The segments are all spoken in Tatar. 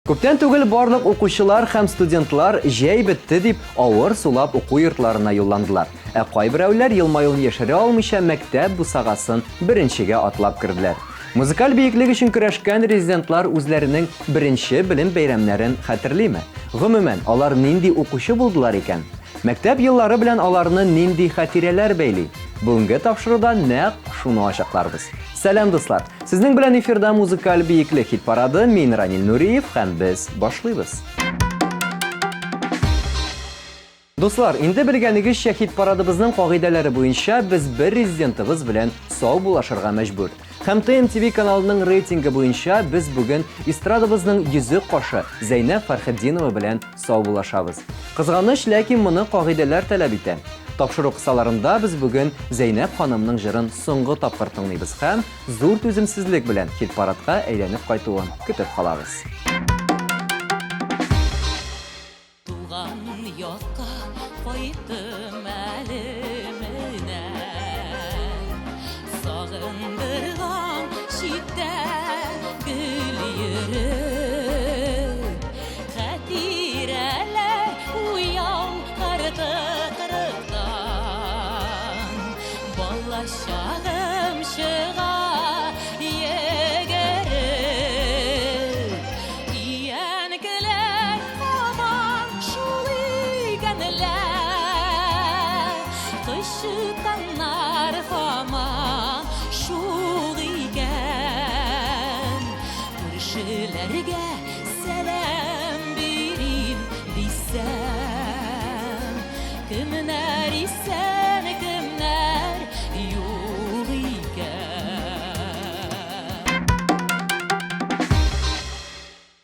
Күптән түгел барлык укучылар һәм студентлар җәй бетте дип авыр сулап уку йортларына юлландылар. Ә кайберәүләр елмаюын яшерә алмыйча мәктәп бусагасын беренчегә атлап керделәр. Музыкаль биеклек өчен көрәшкән резидентлар үзләренең беренче белем бәйрәмнәрен хәтерлиме? Гомумән, алар нинди укучы булдылар икән? Мәктәп еллары белән аларны нинди хатирәләр бәйли? Бүгенге тапшыруда нәкъ шуны ачыкларбыз. Сәлам, дуслар! Сезнең белән эфирда музыкаль биеклек хит-парады, мин Ранил Нуриев һәм без башлыйбыз. Дуслар, инде белгәнегезчә, хит-парадыбызның кагыйдәләре буенча без бер резидентыбыз белән сау булашырга мәҗбүр. Һәм ТМТВ каналының рейтингы буенча без бүген эстрадабызның йөзек кашы Зәйнәб Фәрхетдинова белән саубуллашабыз. Кызганыч, ләкин моны кагыйдәләр таләп итә. Тапшыру кысаларында без бүген Зәйнәб ханымның җырын соңгы тапкыр тыңлыйбыз һәм зур түземсезлек белән хит-парадка әйләнеп кайтуын көтеп калабыз. Туган якка кайттым әле менә. Сагындырган читтә гел йөреп. Хатирәләр уяу карты кырыктан. Бала чагым чыга йөгереп. Өянкеләр һаман шул игәнләр. Кычытканнар һаман шул икән. Күршеләргә сәлам бирим дисәм, кемнәр исән, кемнәр юк икән.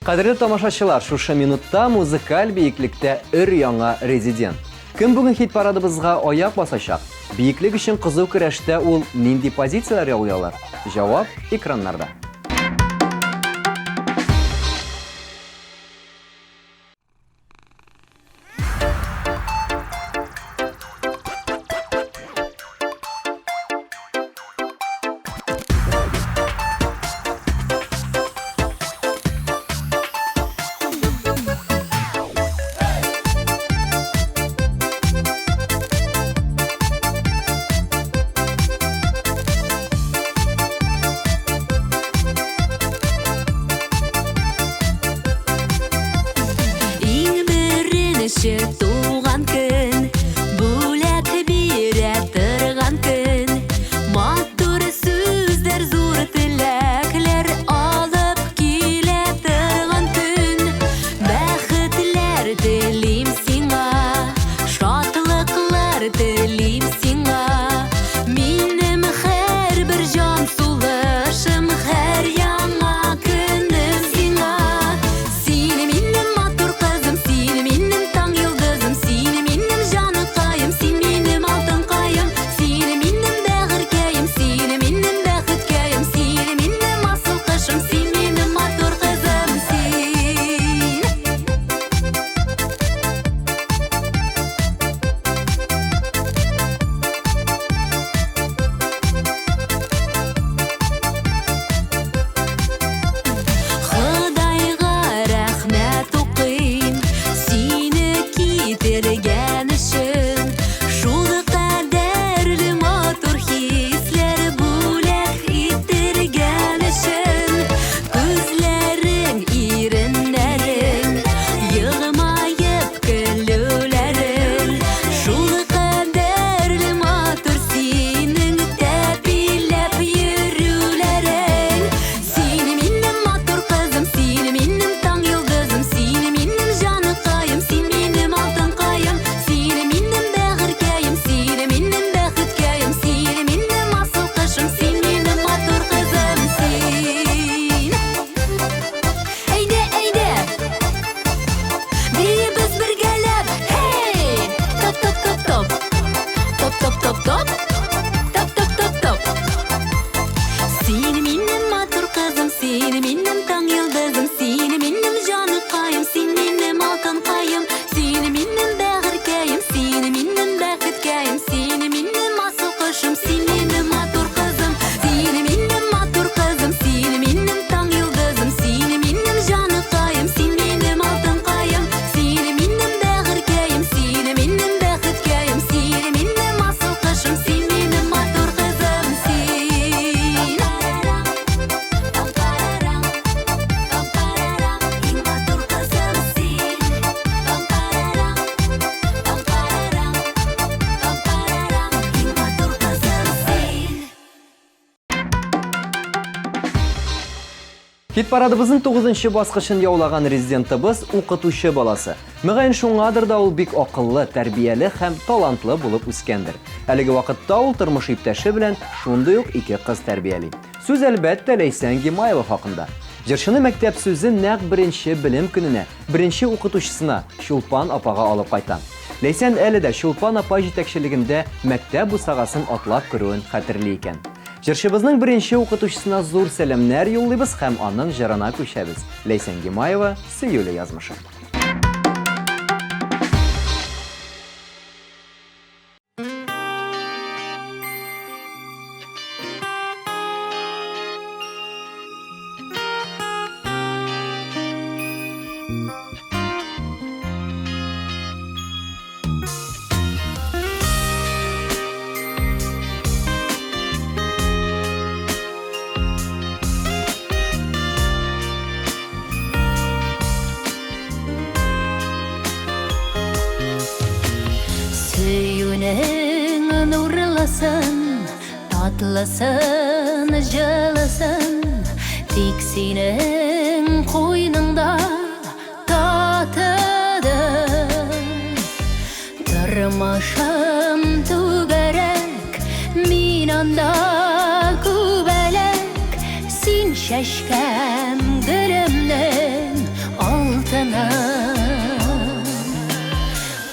Кадерле тамашачылар, шушы минутта музыкаль биеклектә өр-яңа резидент. Кем бүген хит-парадыбызга аяк басачак? Биеклек өчен кызу көрәштә ул нинди позицияләр яулый алыр? Җавап экраннарда. Иң беренче туган көн, бүләк бирә торган көн. Матур сүзләр, зур теләкләр алып килә торган көн. Бәхетләр телим сиңа, шатлыклар телим сиңа. Минем һәрбер җан сулышым, һәр яңа көнем сиңа. Син минем матур кызым, син минем таң йолдызым. Хит-парадыбызның тугызынчы баскычын яулаган резидентыбыз укытучы баласы. Мөгаен шуңадыр да ул бик акыллы, тәрбияле һәм талантлы булып үскәндер. Әлеге вакытта ул тормыш иптәше белән шундый ук ике кыз тәрбияли. Сүз, әлбәттә, Ләйсән Гимаева хакында. Җырчыны мәктәп сүзе нәкъ беренче белем көненә, беренче укытучысына, Чулпан апага алып кайта. Ләйсән әле дә Чулпан апа җитәкчелегендә мәктәп бусагасын атлап керүен хәтерли икән. Җырчыбызның беренче укытучысына зур сәламнәр юллыйбыз һәм аның җырына күчәбез. Ләйсән Гимаева, Сөюле язмышы. Сөюнең нурлысын, татлысын, җылысын, тик синең куйныңда Татыдым. Тормышым түгәрәк, мин анда күбәләк, син чәчкәм гөлемнең алтыны.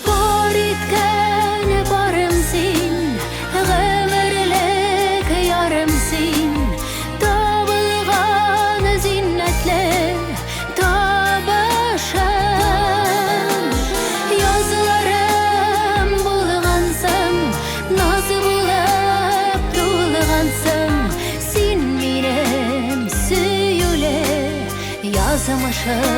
Бар иткән барым син, гомерлек ярым син, табылган зиннәтле табышым. Язларым булгансың, наз булып тулгансың, син минем сөюле язмышым.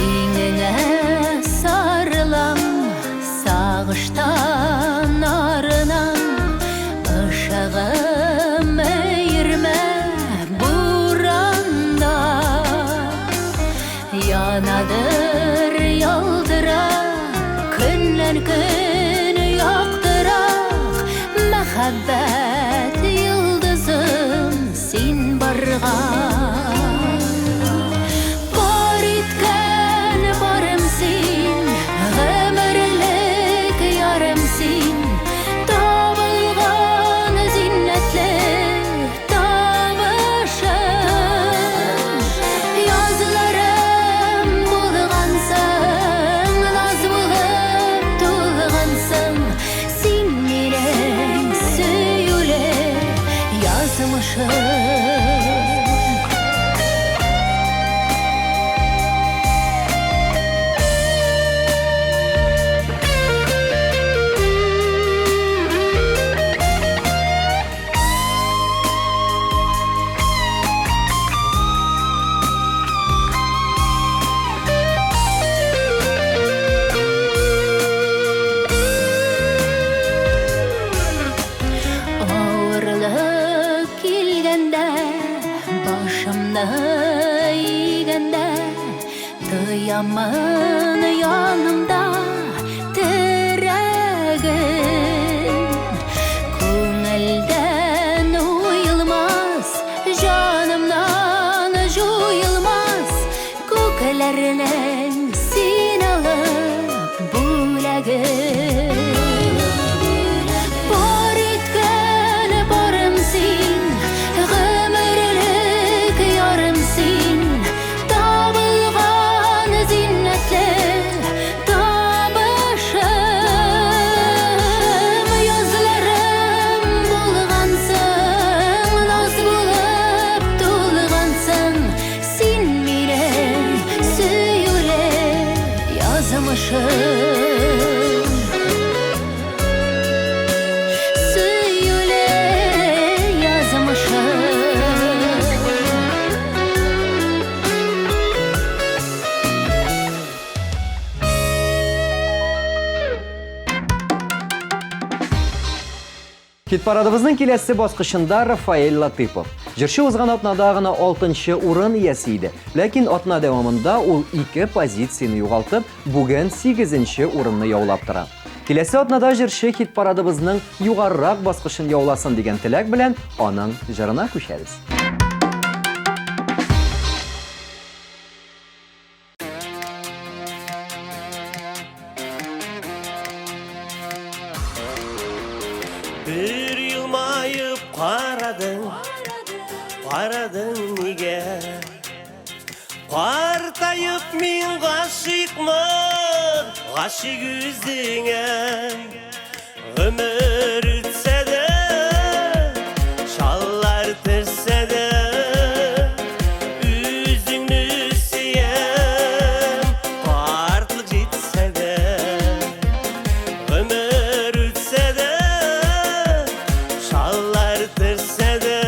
Иңеңә сарылам, сагыштан арынам, Ышыгым өермә буранда. Янадыр ялтыра, көннән көн яктырак, Мәхәббәт йолдызым син барга. Бар иткән барым син, гомерлек ярым син, табылган зиннәтле табышым. Язларым булгансың, наз булып тулгансың, син минем сөюле язмышым. Авырлык килгәндә, башымны игәндә, тоямын янымда терәген. Күңелдән уелмас, җанымнан җуелмас, күкләрнең син алып бүләген. Бар иткән барым син, гомерлек ярым син, табылган зиннәтле табышым. Язларым булгансың, наз булып тулгансың, син минем сөюле язмышым. Сөюле язмышым. Хит-парадыбызның киләсе баскычында Рафаэль Латыпов. Җырчы узган атнада гына алтынчы урын иясе иде. Ләкин атна дәвамында ул ике позицияне югалтып, бүген сигезенче урынны яулап тора. Киләсе атнада җырчы хит-парадыбызның югарырак баскычын яуласын дигән теләк белән аның җырына күчәбез. Бер елмаеп карадың, карадың нигә? Картаеп мин гашыйкмын, гашыйк үзеңә. Гомер үтсә дә, шаллар төшсә дә, үзеңне сөям, картлык җитсә дә. Гомер үтсә дә, шаллар төшсә дә,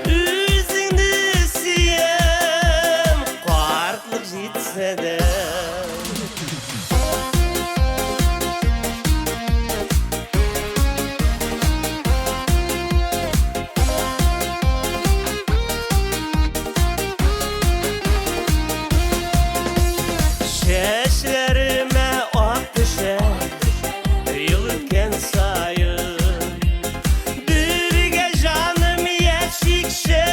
үзеңне сөям, картлык җитсә дә. Чәчләремә ак төшә, ел үткән саен. Бергә җаным яшикче,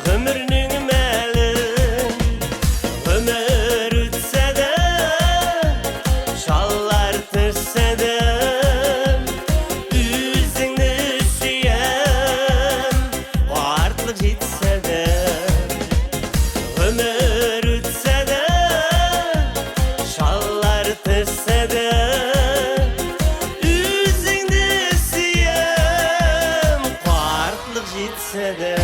гомернең мәлен. Гомер үтсә дә, шаллар төшсә дә, үзеңне сөям, картлык җитсә дә. Гомер үтсә дә, шаллар төшсә дә, үзеңне сөям, картлык җитсә дә.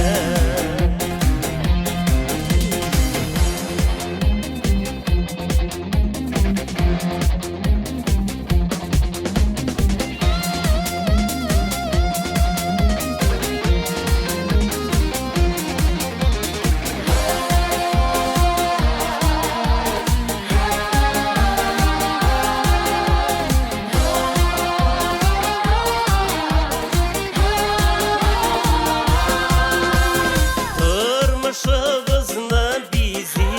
Тормышыбызны бизи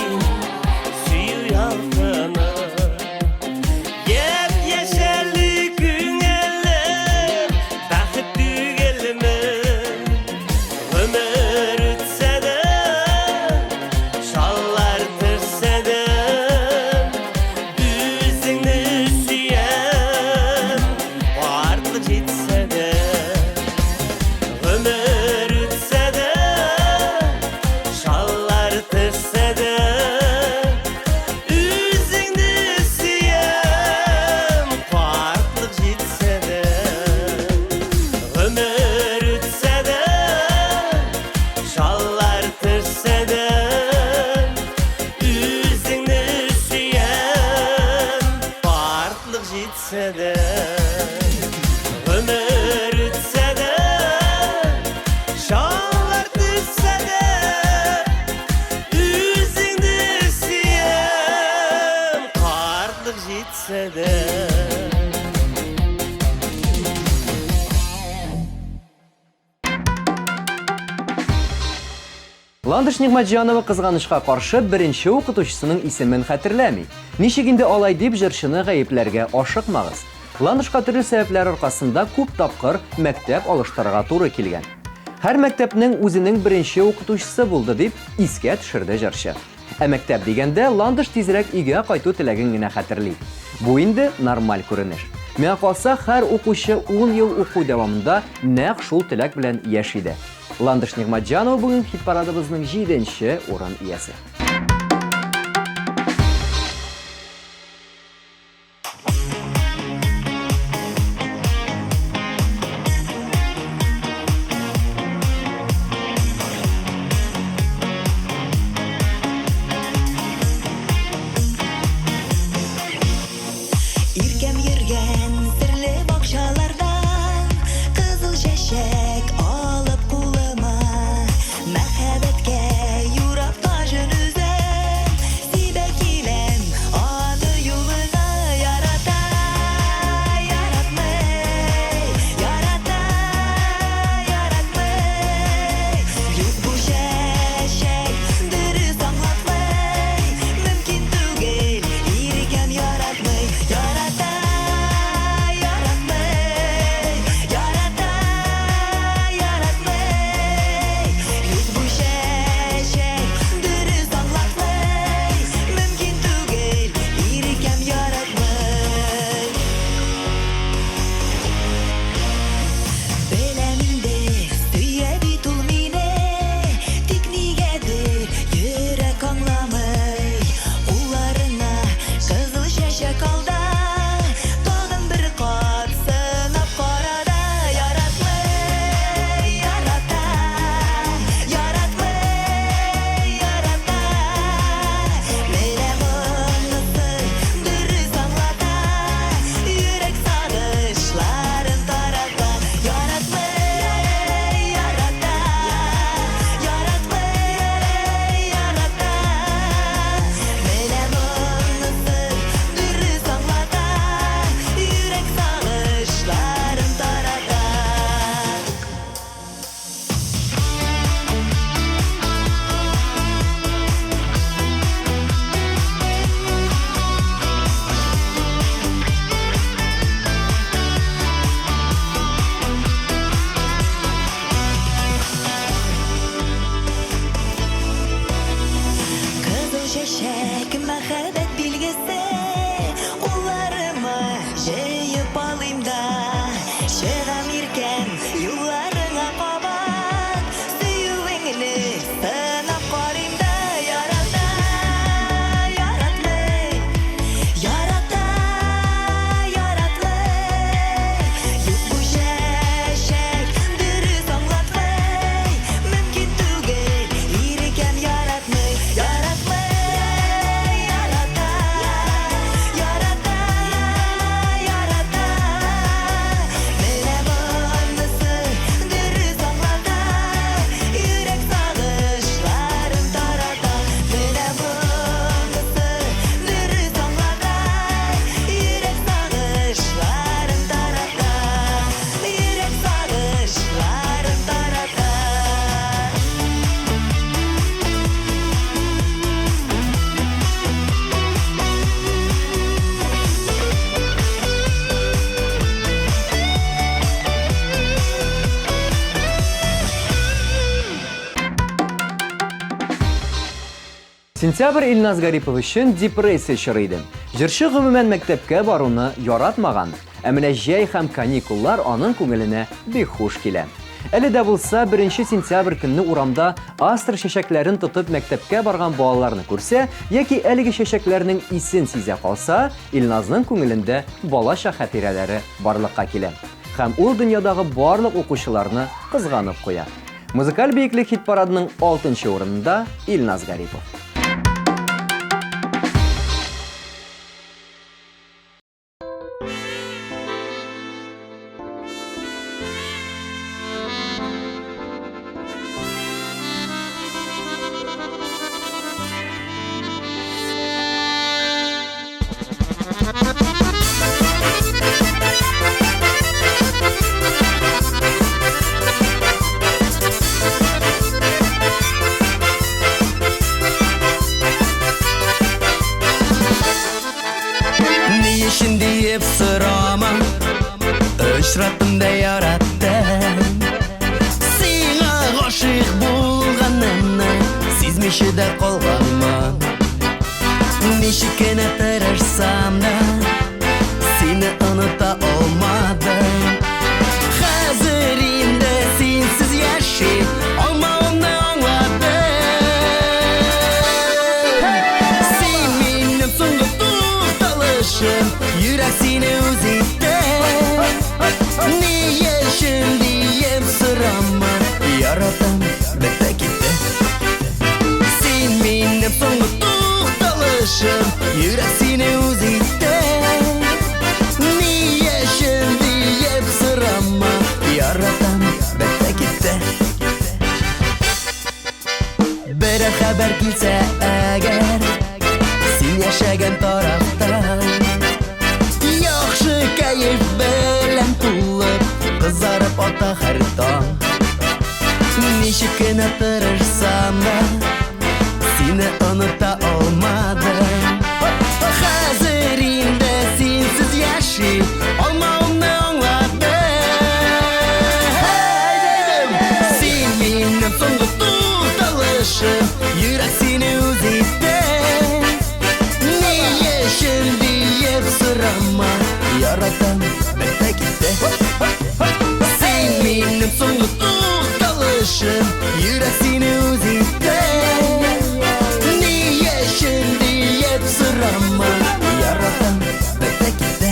сөю ялкыны. Япь-яшь күңелем, бәхет түгелме? Гомер үтсә дә, шаллар төшсә дә, үзеңне сөям, картлык җитсә дә. Гомер үтсә дә, шаллар төшсә дә, үзеңне сөям, картлык җитсә дә. Гомер үтсә дә, шаллар төшсә дә, үзеңне сөям, картлык җитсә дә. Гомер үтсә дә, шаллар төшсә дә, үзеңне сөям, картлык җитсә дә. Ландыш Нигъмәтҗанова кызганычка каршы беренче укытучысының исемен хәтерләми. Ничек инде алай дип җырчыны гаепләргә ашыкмагыз. Ландышка төрле сәбәпләр аркасында күп тапкыр мәктәп алыштырырга туры килгән. Һәр мәктәпнең үзенең беренче укытучысы булды дип искә төшерде җырчы. Ә мәктәп дигәндә Ландыш тизрәк өйгә кайту теләген генә хәтерли. Бу инде нормаль күренеш. Миңа калса, һәр укучы 10 ел уку дәвамында нәкъ шул теләк белән яши дә. Ландыш Нигъмәтҗанова бүген хит-парадыбызның 7нче урын иясе. Иркәм йөргән серле бакчалардан кызыл чәчәк алып кулыма, мәхәббәткә юрап таҗын өзәм. Мәхәббәт билгесе Кулларыма җыеп алыйм да Чыгам иркәм юлларыңа кабат Сөюеңне сынап карыйм да Ярата, яратмый Ярата, яратмый Юк бу чәчәк дөрес аңлатмый Мөмкин түгел иркәм яратмый Яратмый, ярата, ярата, ярата Менә монысы дөрес аңлата Йөрәк сагышларын тарата Менә монысы дөрес аңлата Йөрәк сагышларын тарата Йөрәк сагышларын тарата. Сентябрь Илназ Гарипов өчен депрессия чоры иде. Җырчы гомумән мәктәпкә баруны яратмаган. Ә менә җәй һәм каникуллар аның күңеленә бик хуш килә. Әле дә булса 1 сентябрь көнне урамда астра чәчәкләрен тотып мәктәпкә барган балаларны күрсә, яки әлеге чәчәкләрнең исен сизә калса, Илназның күңелендә балачак хатирәләре барлыкка килә. Һәм ул дөньядагы барлык укучыларны кызганып куя. Музыкаль биеклек хит-парадының 6 урынында Илназ Гарипов. Ни өчен диеп сорама, Очраттым да яраттым. Сиңа гашыйк булганымны Сизмичә дә калганмын. Ничек кенә тырышсам да, Сине оныта алмадым. Хәзер инде синсез яши алмавымны аңладым. Син минем соңгы тукталышым, Йөрәк сине үз итте. Ни өчен диеп сорама, Яратам, бетте китте. Син минем соңгы тукталышым, Йөрәк сине үз итте. Ни өчен диеп сорама, Яратам, бетте китте. Берәр хәбәр килсә әгәр Син яшәгән тарафтан, Яхшы кәеф белән тулып Кызарып ата һәр таң. Ничек кенә тырышсам да, Сине оныта алмадым. Хәзер инде синсез яши алмавымны аңладым. Син минем соңгы тукталышым, Йөрәк сине үз итте. Ни өчен диеп сорама, Яратам, бетте китте. Син минем соңгы тукталышым, Йөрәк сине үз итте. Ни өчен диеп сорама, Яратам, бетте китте.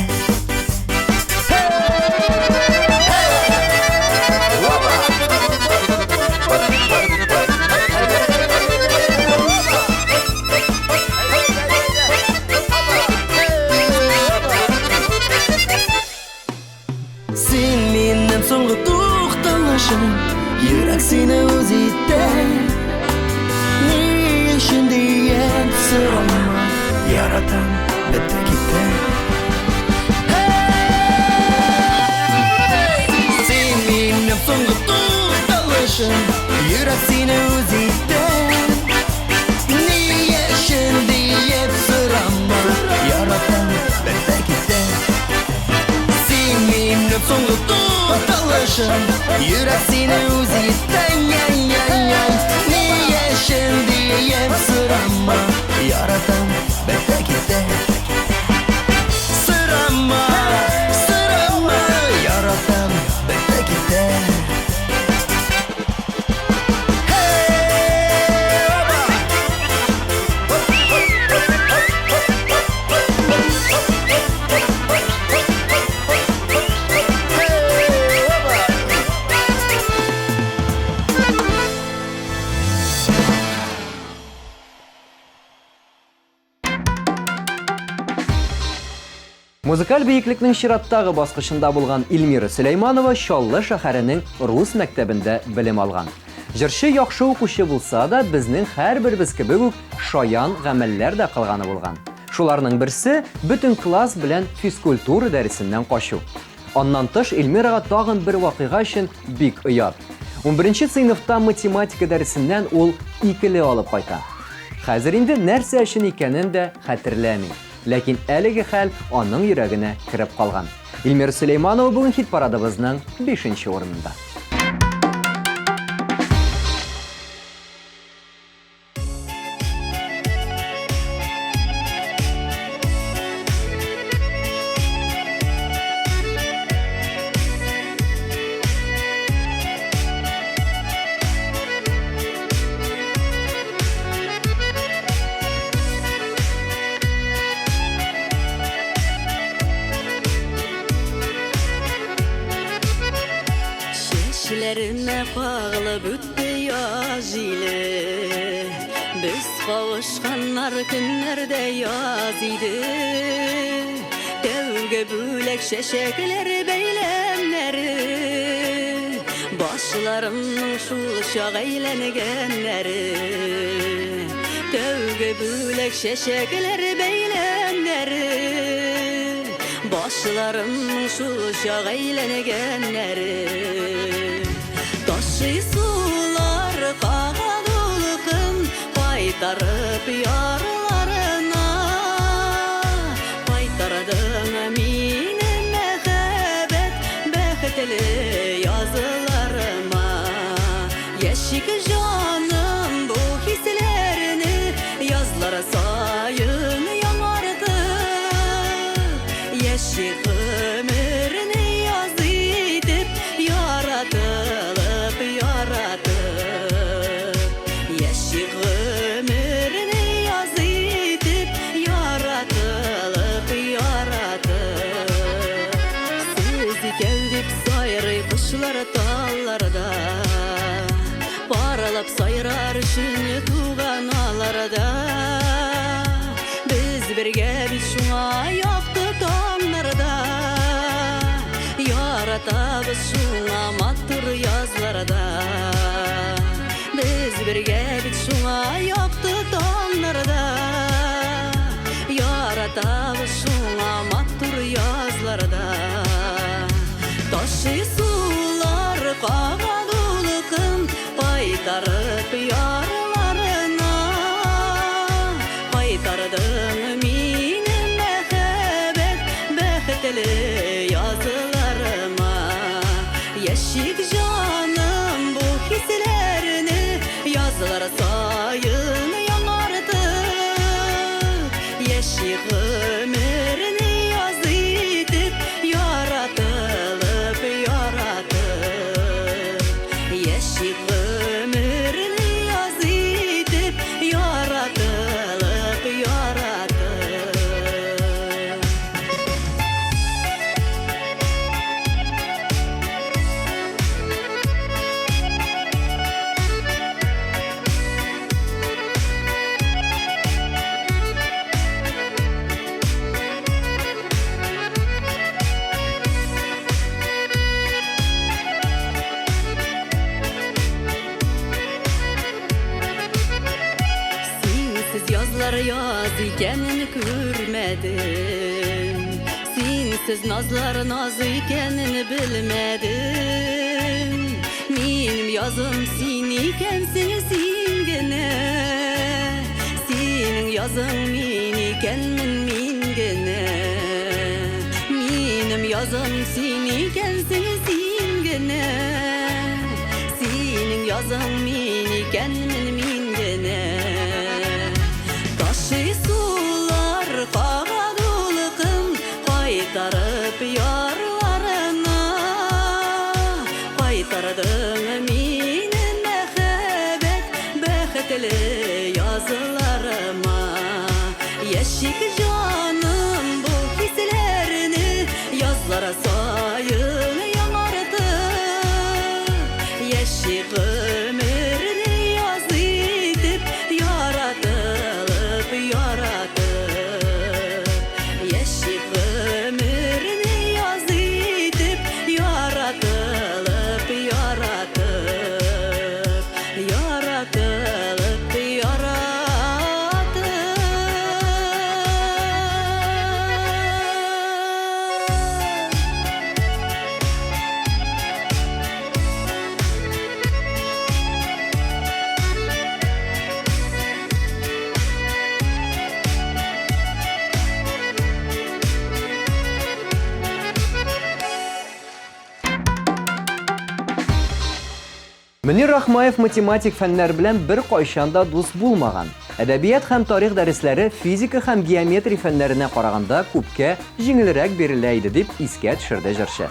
Син минем соңгы тукталышым, Йөрәк сине үз итте. Ни өчен диеп сорама, Яратам, бетте китте. Син минем соңгы тукталышым, Йөрәк сине үз итте. Ни өчен диеп сорама, Яратам, бетте китте. Син минем соңгы тукталышым, Йөрәк сине үз итте. Ни өчен диеп сорама, Яратам, бетте. Музыкаль биеклекнең чираттагы баскычында булган Эльмира Сөләйманова Чаллы шәһәренең рус мәктәбендә белем алган. Җырчы яхшы укучы булса да, безнең һәрберебез кебек үк шаян гамәлләр дә кылганы булган. Шуларның берсе, бөтен класс белән физкультура дәресеннән качу. Аннан тыш, Эльмирага тагын бер вакыйга өчен бик оят. Унберенче сыйныфта математика дәресеннән ул икеле алып кайта. Хәзер инде нәрсә өчен икәнен дә хәтерләми. Ләкин әлеге хәл аның йөрәгенә кереп калган. Эльмира Сөләйманова бүген хит-парадыбызның бишенче урынында. Чәчләремә кагылып үтте яз җиле. Без кавышканнар көннәрдә яз иде. Тәүге бүләк чәчәкләр бәйләмнәре. Башларымның шул чак әйләнгәннәре. Тәүге бүләк чәчәкләр бәйләмнәре. Башларымның шул чак әйләнгәннәре. Ташый сулар кага дулкын, кайтарып ярларына. Кайтардың мине мәхәббәт бәхетле язларыма. Яшик җаным бу хисләрне язлар саен яңартып. Яшик гомерне яз итеп, яратылып, яратып. Яшик гомерне яз итеп, яратылып, яратып. Сез икәү дип сайрый кошлар талларда. Паралап сайрар өчен туган аларда. Без бергә бит шуңа якты таңнарда. Яратабыз шуңа матур язларда. Без бергә бит шуңа якты таңнарда. Яратабыз шуңа матур язларда. Ташый сулар кага дулкын, кайтарып ярларына. Кайтардың мине мәхәббәт бәхетле язларыма. Яшик җаным бу хисләрне язлар саен яңартып. Яшик гомерне яз итеп, яратылып, яратып. Яшик гомерне яз итеп, яратылып, яратып. Синсез язлар яз икәнен күрмәдем. Синсез назлар наз икәнен белмәдем. Минем язым син икәнсең син генә. Синең язың мин икәнмен мин генә. Минем язым син икәнсең син генә. Синең язың мин икәнмен мин генә. Ташый сулар кага дулкын, кайтарып ярларына. Кайтардың мине мәхәббәт бәхетле язларыма. Яшик җаным бу хисләрне язлар саен яңартып. Яшик гомерне яз итеп, яратылып, яратып. Яшик гомерне Мөнир Рахмаев математик фәннәр белән беркайчан да дус булмаган. Әдәбият һәм тарих дәресләре физика һәм геометрия фәннәренә караганда күпкә җиңелрәк бирелә иде, дип искә төшерде җырчы.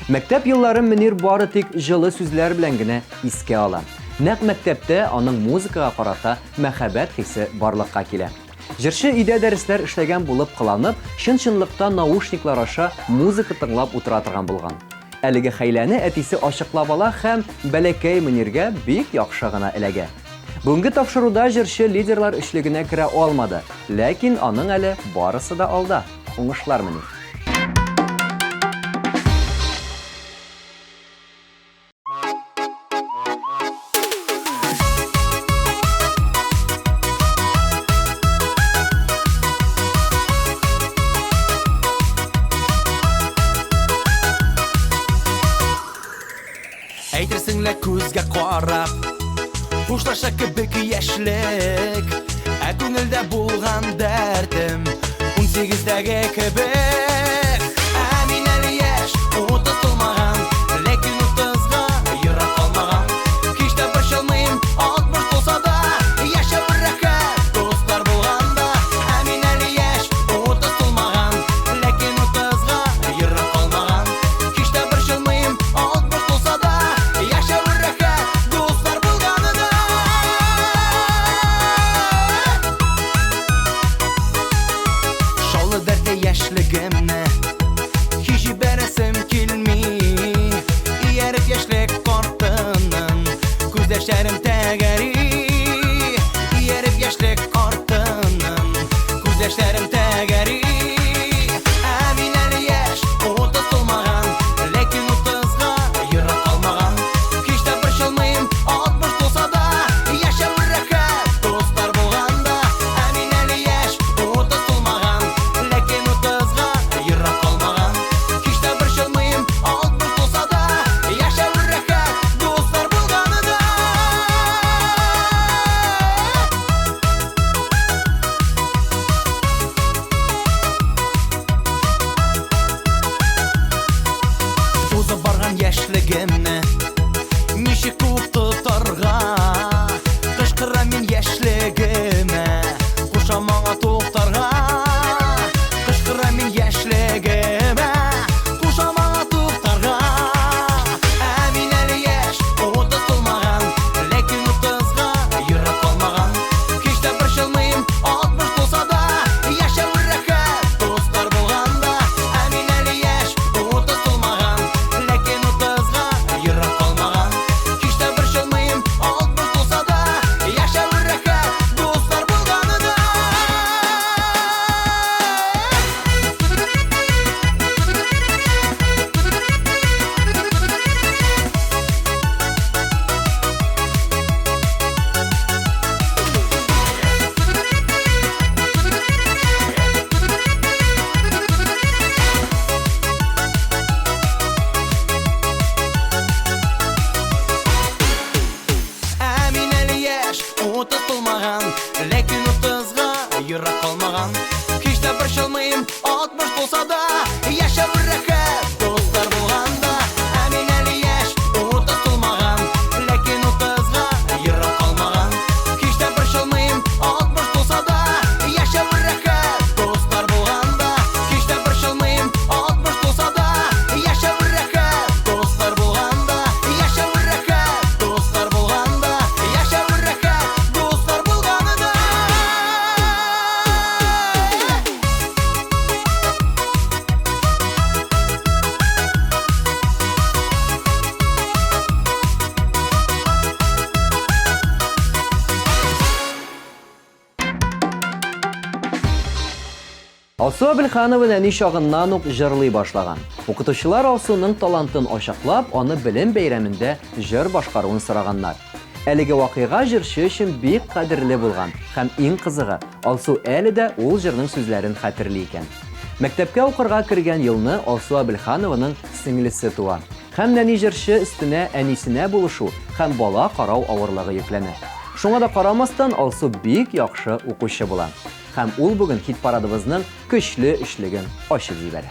Мәктәп елларын Мөнир бары тик җылы сүзләр белән генә искә ала. Нәкъ мәктәптә аның музыкага карата мәхәббәт хисе барлыкка килә. Җырчы өйдә дәресләр эшләгән булып кыланып, чын-чынлыкта наушниклар аша музыка тыңлап утыра торган булган. Әлеге хәйләне әтисе ачыклап ала һәм бәләкәй Мөниргә бик яхшы гына эләгә. Бүгенге тапшыруда җырчы лидерлар өчлегенә керә алмады, ләкин аның әле барысы да алда. Уңышлар, Мөнир! Әйтерсең лә күзгә карап Хушлаша кебек яшьлек Ә күңелдә булган дәртем Унсигездәге кебек Ә мин әле яшь, утыз тулмаган Ләкин утызга ерак калмаган Һич тә борчылмыйм, 60 тулса да Яшәү рәхәт, дуслар булганда Ә мин әле яшь, 30 тулмаган Ләкин утызга ерак калмаган Һич тә борчылмыйм, 60 тулса да Яшәү рәхәт, дуслар булганда Шаулы дәртле яшьлегемне Һич җибәрәсем килми Ияреп яшьлек артыннан Күз яшьләрем тәгәри Ияреп яшьлек артыннан Күз яшьләрем тәгәри Ә мин әле яшь, 30 тулмаган Ләкин утызга ерак калмаган Һич тә борчылмыйм, 60 тулса да Яшәү рәхәт, дуслар булганда Ә мин әле яшь, 30 тулмаган Ләкин утызга ерак калмаган Һич тә борчылмыйм, 60 тулса да Яшәү рәхәт, дуслар булганда Узып барган яшьлегемне Ничек куып тотарга Кычкырам мин яшьлегемә Кушам аңа туктарга Кычкырам мин яшьлегемә Кушам аңа туктарга Ә мин әле яшь, 30 тулмаган Ләкин утызга ерак калмаган Һич тә борчылмыйм, 60 тулса да Яшәү рәхәт, дуслар булганда Ә мин әле яшь, 30 тулмаган Ләкин утызга ерак калмаган Һич тә борчылмыйм, 60 тулса да Яшәү рәхәт, дуслар булганда Ә мин әле яшь, 30 тулмаган Ләкин утызга ерак калмаган Һич тә борчылмыйм, 60 тулса да Яшәү рәхәт, дуслар булганда Ә мин әле яшь, 30 тулмаган Ләкин утызга ерак калмаган Һич тә борчылмыйм, 60 тулса да Яшәү рәхәт, дуслар булганда Һич тә борчылмыйм, 60 тулса да Яшәү рәхәт, дуслар булганда Яшәү рәхәт, дуслар булганда Яшәү рәхәт, дуслар булганда Алсу Әбелханова нәни чагыннан ук җырлый башлаган. Укытучылар Алсуның талантын ачыклап, аны белем бәйрәмендә җыр башкаруын сораганнар. Әлеге вакыйга җырчы өчен бик кадерле булган һәм иң кызыгы, Алсу әле дә ул җырның сүзләрен хәтерли икән. Мәктәпкә укырга кергән елны Алсу Әбелханованың сеңлесе туа. Һәм нәни җырчы өстенә әнисенә булышу һәм бала карау авырлыгы йөкләнә. Шуңа да карамастан, Алсу бик яхшы укучы була. Һәм ул бүген хит-парадыбызның көчле өчлеген ачып җибәрә.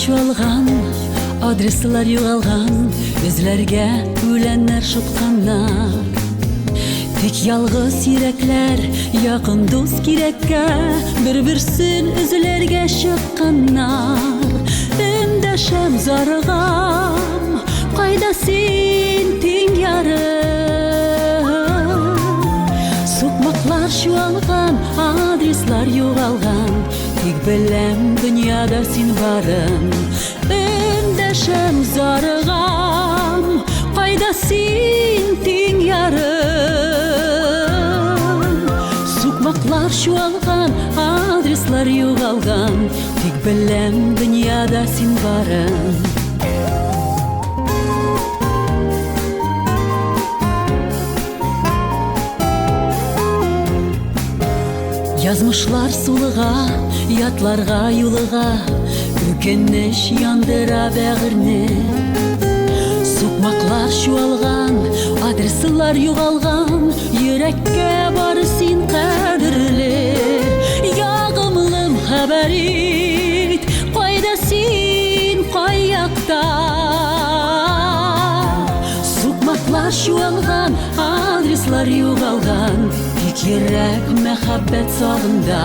чуалган, адреслар югалган, Эзләргә үләннәр шытканнар. Тик ялгыз йөрәкләр, якын дус кирәккә, Бер-берсен өзләргә чыкканнар. Эндәшәм, зарыгам, кайда син, тиң ярым? Сукмаклар чуалган, адреслар югалган, Тик беләм, дөньяда син барын. Эндәшәм, зарыгам, кайда син, тиң ярым? Сукмаклар чуалган, адреслар югалган, Тик беләм, дөньяда син барын. Язмышлар сулыга, ятларга юлыга, Үкенеч яндыра бәгырьне. Сукмаклар чуалган, адреслар югалган, Йөрәккә бары син кадерле. Ягымлым, хәбәр ит, кайда син, кай якта? Сукмаклар чуалган, адреслар югалган, Тик йөрәк мәхәббәт сагында.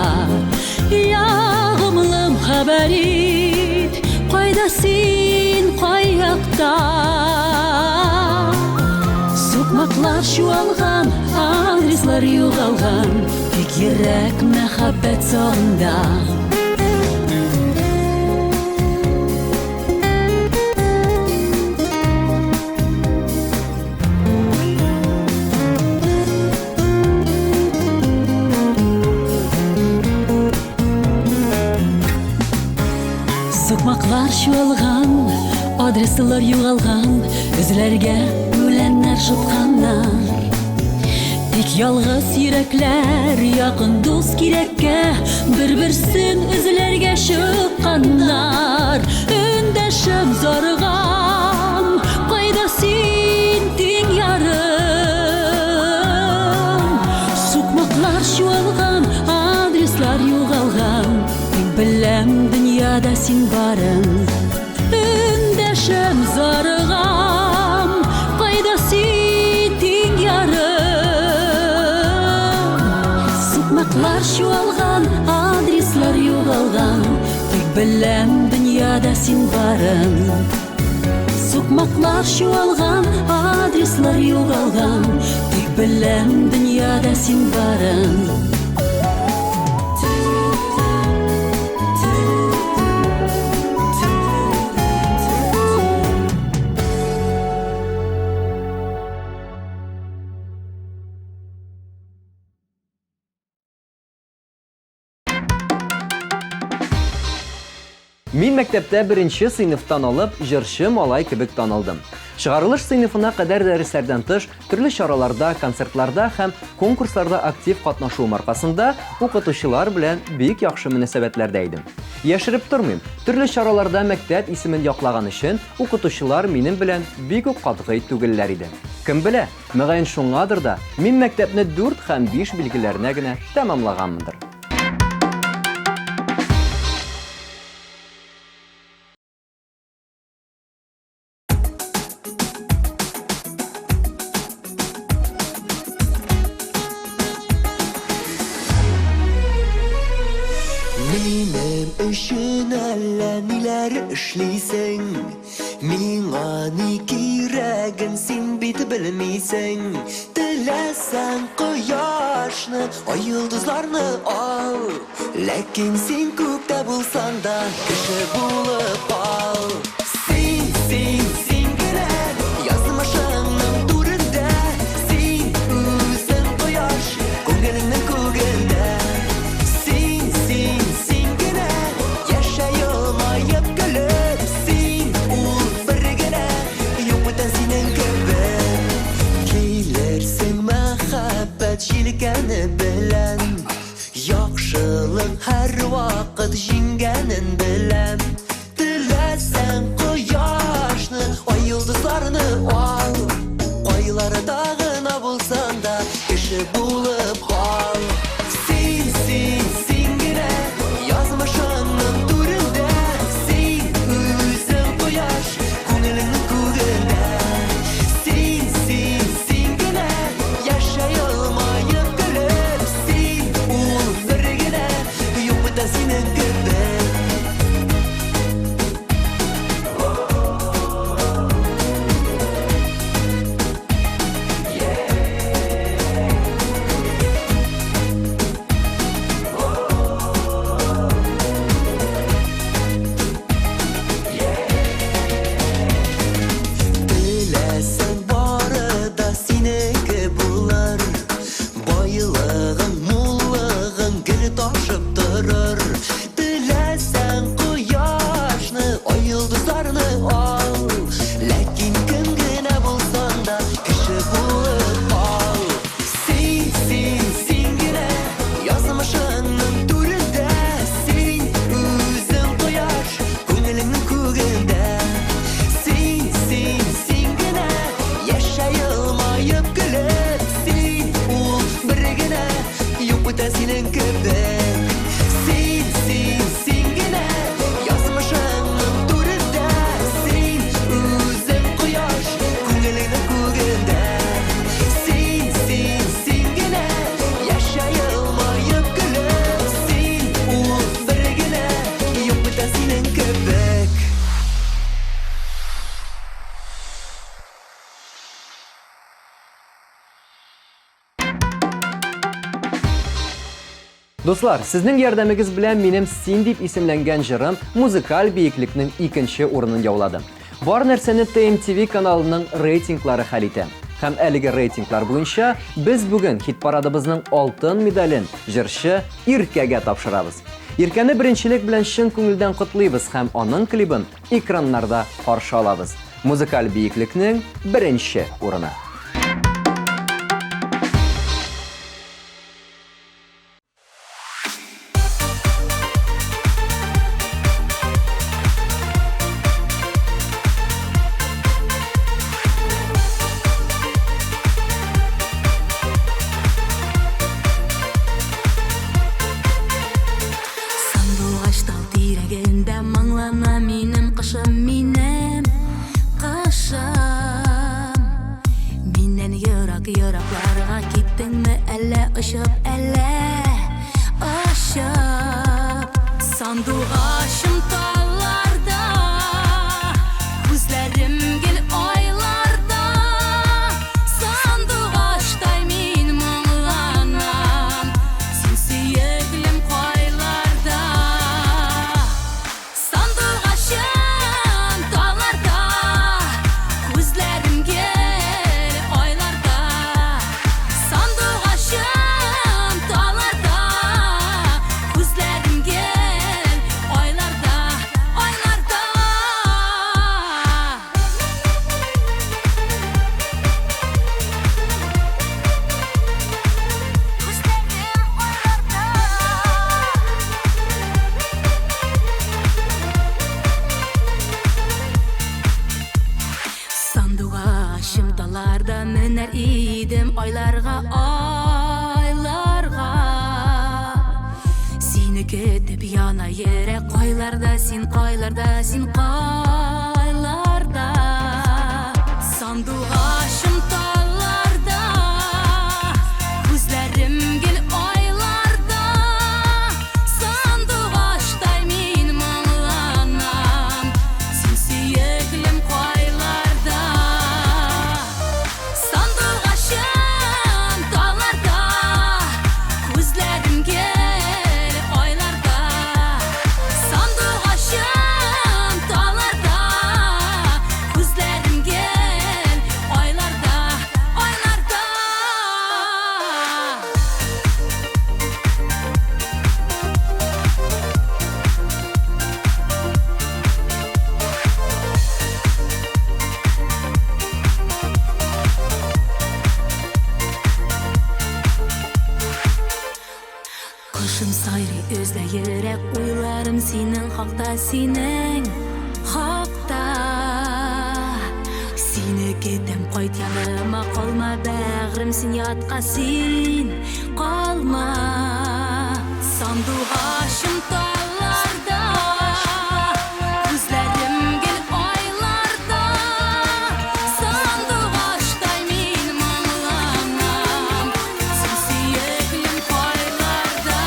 Ягымлым, хәбәр ит, кайда син, кай якта? Сукмаклар чуалган, адреслар югалган, Тик йөрәк мәхәббәт сагында. Сукмаклар чуалган, адреслар югалган, Эзләргә үләннәр шытканнар. Тик ялгыз йөрәкләр, якын дус кирәккә, Бер-берсен эзләргә чыкканнар. Эндәшәм, зарыгам, кайда син, тиң ярым? Сукмаклар чуалган, адреслар югалган, Тик беләм, дөньяда син барын. Эндәшәм, зарыгам, кайда син, тиң ярым? Сукмаклар чуалган, адреслар югалган, Тик беләм, дөньяда син барын. Сукмаклар чуалган, адреслар югалган, Тик беләм, дөньяда син барын. Мин мәктәптә беренче сыйныфтан алып җырчы малай кебек танылдым. Чыгарылыш сыйныфына кадәр дәресләрдән тыш, төрле чараларда, концертларда һәм конкурсларда актив катнашуым аркасында укытучылар белән бик яхшы мөнәсәбәтләрдә идем. Яшереп тормыйм, төрле чараларда мәктәп исемен яклаган өчен укытучылар минем белән бик үк катгый түгелләр иде. Кем белә, мөгаен шуңадыр да, мин мәктәпне 4 һәм 5 билгеләренә генә тәмамлаганмындыр. Минем өчен әллә ниләр эшлисең, Миңа ни кирәген син бит белмисең. Теләсәң кояшны, ай йолдызларны ал, Ләкин син күктә булсаң да кеше булып кал. Син, син, син генә язмышыңның түрендә, Син үзең кояш, күңелеңнең күгендә. Син, син, син генә яшә елмаеп көлеп, Син ул бер генә, юк бүтән синең кебек. Килерсең мәхәббәт җилкәне белән, Яхшылык һәрвакыт җиңгәнен беләм. йолдызларны ал. Ләкин кем генә булсаң да, кеше булып кал. Син, син, син генә язмышыңның түрендә. Син үзең кояш, күңелеңнең күгендә. Син, син, син генә яшә елмаеп көлеп. Син ул бер генә, юк бүтән синең кебек. Син, син, син генә язмышыңның түрендә. Син үзең кояш, күңелеңнең күгендә. Син, син, син генә яшә елмаеп көлеп. Син ул бер генә, юк бүтән синең кебек. Дуслар, сезнең ярдәмегез белән минем Син дип исемләнгән җырым музыкаль биеклекнең икенче урынын яулады. Бар нәрсәне ТМТВ каналының рейтинглары хәл итә. Һәм әлеге рейтинглар буенча без бүген хит-парадыбызның алтын медален җырчы Иркәгә тапшырабыз. Иркәне беренчелек белән чын күңелдән котлыйбыз һәм аның клибын экраннарда каршы алабыз. Музыкаль биеклекнең беренче урыны. Сандугач тал тирәгендә моңлана минем кышым, минем кышым. Миннән ерак еракларга киттеңме әллә очып, әллә очып? Сандугачым талларда, күзләрем гел айларда. Сандугачтай мин моңланам, син сөеклем кайларда? Сандугачым талларда, күзләрем гел айларда. Сандугачым талларда, күзләрем гел айларда, айларда. Күзләрем айларда. Сандугачым талларда менәр идем айларга, айларга. Сине көтеп яна йөрәк, кайларда син, кайларда син, кайларда? Сандугачым талларда, күзләрем гел айларда. Сандугачтай мин моңланам, син сөеклем кайларда? Сандугачым талларда, күзләрем гел айларда. Сандугачым талларда, күзләрем гел айларда, айларда. Кошым сайрый өзлә йөрәк, уйларым синең хакта, синең хакта. Сине көтәм, кайт яныма, калма бәгърем син ятка, син калма. Сандугачым талларда, күзләрем гел айларда. Сандугачтай мин моңланам, син сөеклем кайларда?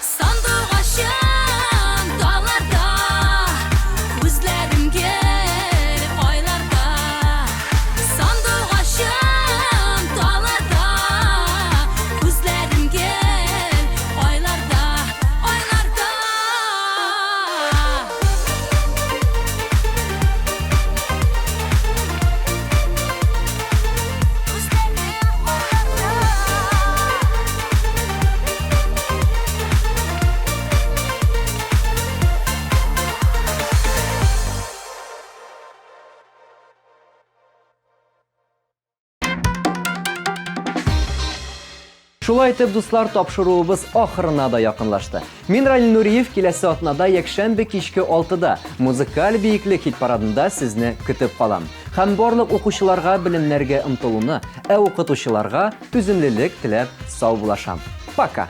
Сандугачым талларда, күзләрем гел айларда. Сандугачым талларда, күзләрем гел айларда, Шулай итеп, дуслар, тапшыруыбыз ахырына да якынлашты. Мин Раил Нуриев киләсе атнада якшәмбе кичке 6-да музыкаль биеклек хит-парадында сезне көтеп калам. Һәм барлык укучыларга белемнәргә омтылуны, ә укытучыларга түземлелек теләп саубулашам. Пока!